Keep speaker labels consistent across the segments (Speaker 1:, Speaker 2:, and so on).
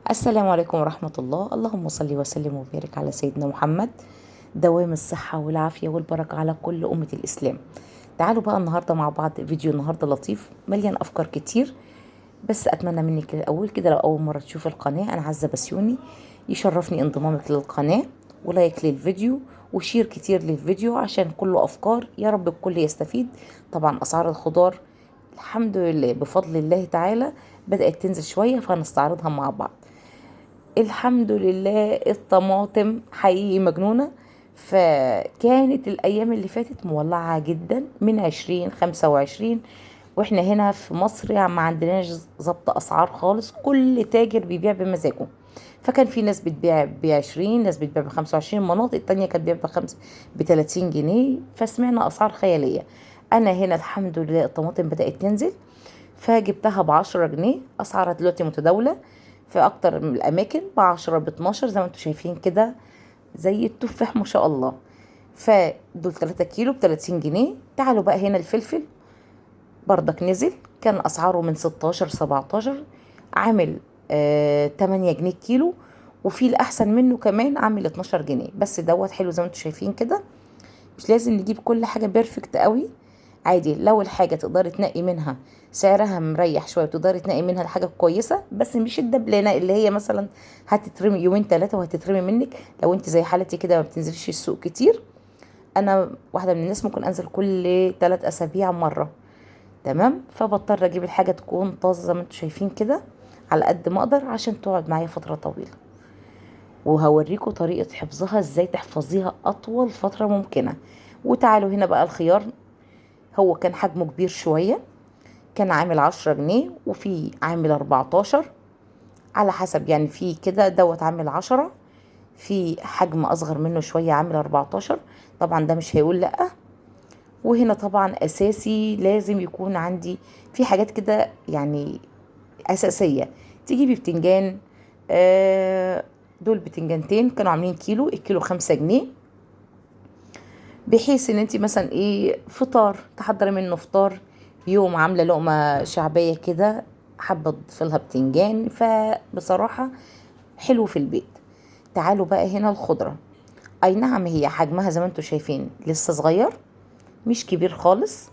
Speaker 1: السلام عليكم ورحمة الله. اللهم صل وسلم وبارك على سيدنا محمد. دوام الصحة والعافية والبركة على كل أمة الإسلام. تعالوا بقى النهاردة مع بعض، فيديو النهاردة لطيف مليان أفكار كتير، بس أتمنى منك الأول كده لو أول مرة تشوف القناة، أنا عزة بسيوني، يشرفني انضمامك للقناة و like للفيديو و share كتير للفيديو عشان كله أفكار، يا رب الكل يستفيد. طبعا أسعار الخضار الحمد لله بفضل الله تعالى بدأت تنزل شوية، فهنستعرضها مع بعض. الحمد لله الطماطم حقيقي مجنونة، فكانت الأيام اللي فاتت مولعة جدا من 20 25، واحنا هنا في مصر يعني ما عندناش ظبط أسعار خالص، كل تاجر بيبيع بمزاجه. فكان في ناس بتبيع ب20، ناس بتبيع ب25، مناطق تانية كانت بتبيع ب30 جنيه، فسمعنا أسعار خيالية. أنا هنا الحمد لله الطماطم بدأت تنزل، فجبتها ب10 جنيه، أسعارها دلوقتي متداولة في أكتر من الأماكن ب10 ب12 زي ما انتم شايفين كده، زي التفاح ما شاء الله. فدول 3 كيلو ب30 جنيه. تعالوا بقى هنا الفلفل بردك نزل، كان أسعاره من 16 17، عامل 8 جنيه كيلو، وفي الأحسن منه كمان عامل 12 جنيه، بس دوت حلو زي ما انتم شايفين كده. مش لازم نجيب كل حاجة perfect قوي، عادي لو الحاجة تقدري تنقي منها سعرها مريح شوية، تقدري تنقي منها الحاجة الكويسة، بس مش الدبلانة اللي هي مثلا هتترمي يومين 3 وهتترمي منك. لو انت زي حالتي كده ما بتنزليش السوق كتير، انا واحدة من الناس ممكن انزل كل 3 اسابيع مرة، تمام؟ فبضطر اجيب الحاجة تكون طازة زي ما انتم شايفين كده على قد ما اقدر عشان تقعد معايا فترة طويلة. وهوريكم طريقة حفظها ازاي تحفظيها اطول فترة ممكنة. وتعالوا هنا بقى الخيار، هو كان حجمه كبير شوية، كان عامل 10 جنيه وفي عامل 14 على حسب، يعني في كده دوت عامل 10، في حجم اصغر منه شوية عامل 14، طبعا ده مش هيقول لأ. وهنا طبعا اساسي لازم يكون عندي في حاجات كده يعني اساسية، تجيبي بتنجان، دول بتنجانتين كانوا عاملين كيلو، الكيلو 5 جنيه، بحيث ان انت مثلا ايه فطار تحضري منه فطار، يوم عامله لقمة شعبية كده حابة تضيفي لها بتنجان، فبصراحة حلو في البيت. تعالوا بقى هنا الخضرة، اي نعم هي حجمها زي ما انتم شايفين لسه صغير مش كبير خالص،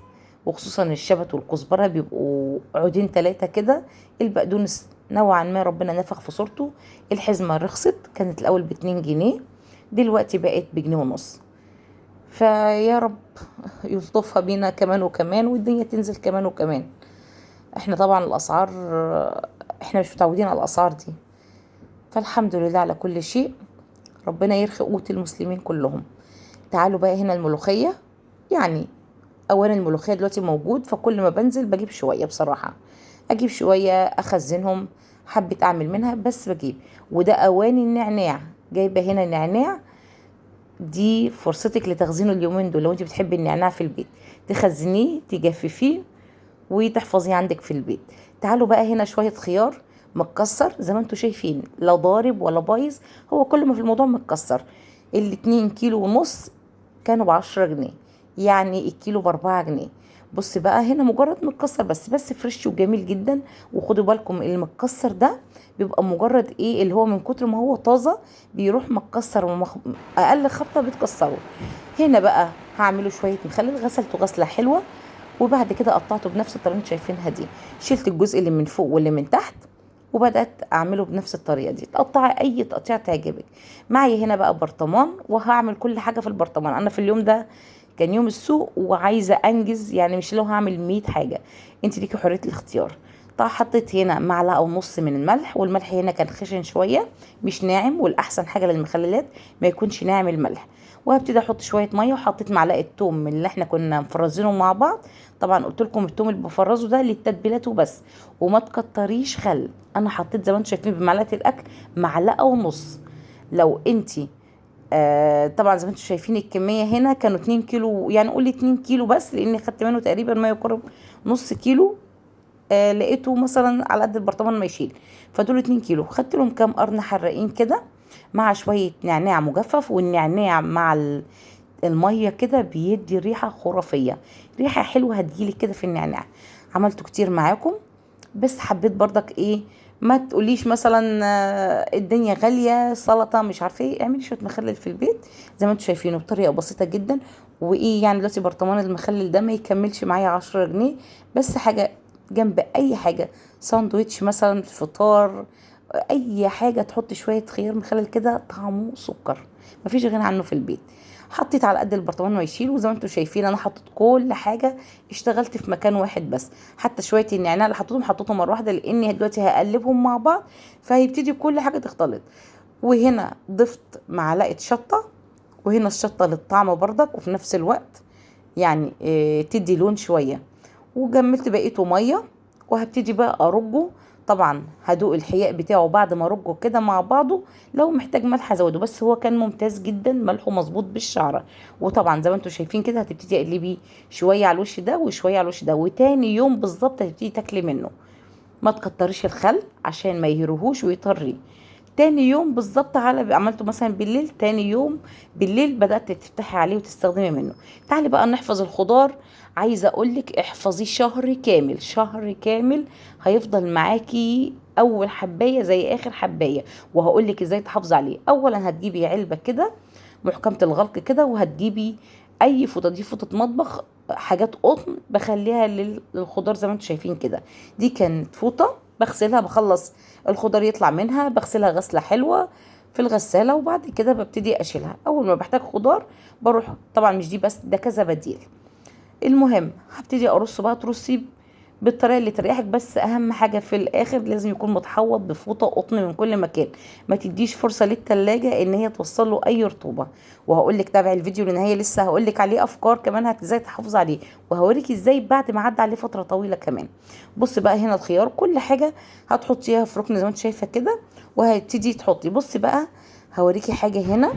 Speaker 1: وخصوصا الشبت والكزبره بيبقوا عودين 3 كده. البقدونس نوعا ما ربنا نفخ في صورته. الحزمة رخصت، كانت الاول ب2 جنيه، دلوقتي بقت بجنيه ونص، فيا رب يلطفها بينا كمان وكمان والدنيا تنزل كمان وكمان. احنا طبعا الاسعار احنا مش متعودين على الاسعار دي، فالحمد لله على كل شيء، ربنا يرخي قوت المسلمين كلهم. تعالوا بقى هنا الملوخية، يعني اولا الملوخية دلوقتي موجود، فكل ما بنزل بجيب شوية بصراحة، اجيب شوية اخزنهم، حبة اعمل منها بس بجيب. وده اواني النعناع، جايبة هنا نعناع، دي فرصتك لتخزينه اليومين دول لو انت بتحبي النعناع في البيت، تخزنيه تجففيه وتحفظيه عندك في البيت. تعالوا بقى هنا شوية خيار متكسر زي ما انتوا شايفين، لا ضارب ولا بايظ، هو كل ما في الموضوع متكسر. الاتنين كيلو ونص كانوا ب10 جنيه، يعني الكيلو ب4 جنيه. بص بقى هنا مجرد متكسر بس فريش وجميل جدا. وخدوا بالكم المتكسر ده بيبقى مجرد ايه، اللي هو من كتر ما هو طازة بيروح متكسر، اقل خبطه بتكسره. هنا بقى هعمله شوية مخلل، غسلته غسله حلوة وبعد كده قطعته بنفس الطريقة اللي انتوا شايفينها دي، شلت الجزء اللي من فوق واللي من تحت وبدات اعمله بنفس الطريقة دي. تقطعي اي تقطيع تعجبك. معي هنا بقى برطمان، وهعمل كل حاجة في البرطمان. انا في اليوم ده كان يوم السوق وعايزه انجز، يعني مش لو هعمل 100 حاجة، انت ليكي حرية الاختيار. طبعا حطيت هنا معلقه ونص من الملح، والملح هنا كان خشن شوية مش ناعم، والاحسن حاجة للمخللات ما يكونش ناعم الملح. وهبتدي احط شوية مية، وحطيت معلقه توم من اللي احنا كنا مفرزينه مع بعض. طبعا قلت لكم التوم اللي بفرزه ده للتتبيلات وبس، وما تكتريش خل. انا حطيت زي ما انتم شايفين بمعلقه الاكل معلقه ونص. لو انت طبعا زي ما انتم شايفين الكمية هنا كانوا 2 كيلو، يعني قولي 2 كيلو بس، لان خدت منه تقريبا ما يقارب نص كيلو، لقيته مثلا على قد البرطمان ما يشيل، فدول 2 كيلو. خدت لهم كام قرن حراقين كده مع شوية نعناع مجفف، والنعناع مع المية كده بيدي ريحه خرافية، ريحه حلوة هتجيلي كده في النعناع. عملته كتير معاكم، بس حبيت برضك ايه ما تقوليش مثلا الدنيا غالية، سلطة مش عارفه ايه، اعملي شوية مخلل في البيت زي ما انتم شايفينه بطريقة بسيطة جدا. وايه يعني دلوقتي برطمان المخلل ده ما يكملش معايا 10 جنيه، بس حاجة جنب اي حاجة، ساندويتش مثلا، فطار، اي حاجة، تحط شوية خيار مخلل كده طعمه سكر، مفيش غنى عنه في البيت. حطيت على قد البرطمان ما يشيل، وزي ما انتم شايفين انا حطيت كل حاجة، اشتغلت في مكان واحد بس. حتى شوية النعناع اللي حطيتهم حطيتهم مرة واحدة، لاني دلوقتي هقلبهم مع بعض فهيبتدي كل حاجة تختلط. وهنا ضفت معلقه شطه، وهنا الشطه للطعم برضك، وفي نفس الوقت يعني تدي لون شوية. وجملت بقيته مية، وهبتدي بقى ارجه. طبعا هدوق الحياء بتاعه بعد ما ارجه كده مع بعضه، لو محتاج ملح ازوده، بس هو كان ممتاز جدا، ملحة مظبوط بالشعره. وطبعا زي ما انتم شايفين كده هتبتدي تقلبيه شوية على الوش ده وشوية على الوش ده، وتاني يوم بالظبط هتبتدي تاكلي منه. ما تكتريش الخل عشان ما يهرهوش ويطريه. تاني يوم بالظبط على عملته مثلا بالليل، تاني يوم بالليل بدأت تفتحي عليه وتستخدمي منه. تعالي بقى نحفظ الخضار. عايزة اقولك احفظيه شهر كامل، شهر كامل هيفضل معاكي اول حباية زي اخر حباية. وهقولك ازاي تحافظي عليه. اولا هتجيبي علبة كده محكمة الغلق كده، وهتجيبي اي فوطة، دي فوطة مطبخ، حاجات قطن بخليها للخضار زي ما انتم شايفين كده. دي كانت فوطة بغسلها، بخلص الخضار يطلع منها، بغسلها غسلة حلوة في الغسالة، وبعد كده ببتدي اشيلها. اول ما بحتاج خضار بروح، طبعا مش دي بس، ده كذا بديل. المهم هبتدي ارصه بقى، ترصي بالطريقة اللي تريحك، بس اهم حاجة في الاخر لازم يكون متحوط بفوطه قطن من كل مكان، ما تديش فرصة للتلاجة ان هي توصل له اي رطوبة. وهقول لك تابعي الفيديو للنهاية، لسه هقول لك عليه افكار كمان ازاي تحافظي عليه، وهوريك ازاي بعد ما عدى عليه فترة طويلة كمان. بصي بقى هنا الخيار، كل حاجة هتحطيها في ركن زي ما انت شايفه كده، وهتبتدي تحطي. بصي بقى هوريكي حاجة هنا،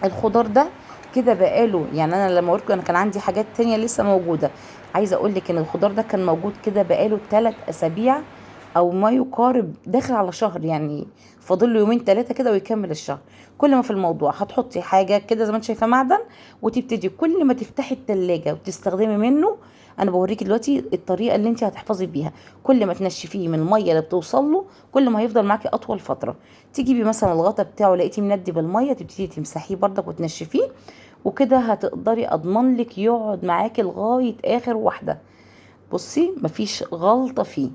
Speaker 1: الخضار ده كده بقاله، يعني انا لما اوريكم انا كان عندي حاجات تانية لسه موجودة. عايزه اقول لك ان الخضار ده كان موجود كده بقاله 3 اسابيع او ما يقارب، داخل على شهر، يعني فاضل له يومين 3 كده ويكمل الشهر. كل ما في الموضوع هتحطي حاجة كده زي ما انت شايفه معدن، وتبتدي كل ما تفتحي التلاجة وتستخدمي منه. انا بوريكي دلوقتي الطريقة اللي انت هتحفظي بيها، كل ما تنشفيه من المية اللي بتوصل له كل ما هيفضل معاكي اطول فترة. تجيبي مثلا الغطا بتاعه لقيتيه مندي بالمية، تبتدي تمسحيه برضك وتنشفيه، وكده هتقدري اضمن لك يقعد معاكي لغاية اخر واحدة. بصي مفيش غلطه فيه،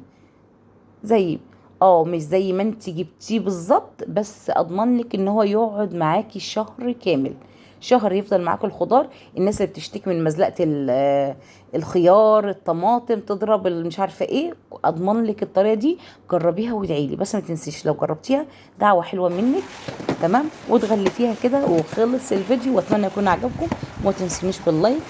Speaker 1: زي مش زي ما انت جبتيه بالظبط، بس اضمن لك ان هو يقعد معاكي شهر كامل. شهر يفضل معاكي الخضار. الناس اللي بتشتكي من مزلقه الخيار، الطماطم تضرب، مش عارفه ايه، اضمن لك الطريقة دي، جربيها وادعي لي. بس ما تنسيش لو جربتيها دعوه حلوة منك، تمام؟ وتغلفيها كده. وخلص الفيديو، واتمنى يكون عجبكم، وما تنسونيش بال like.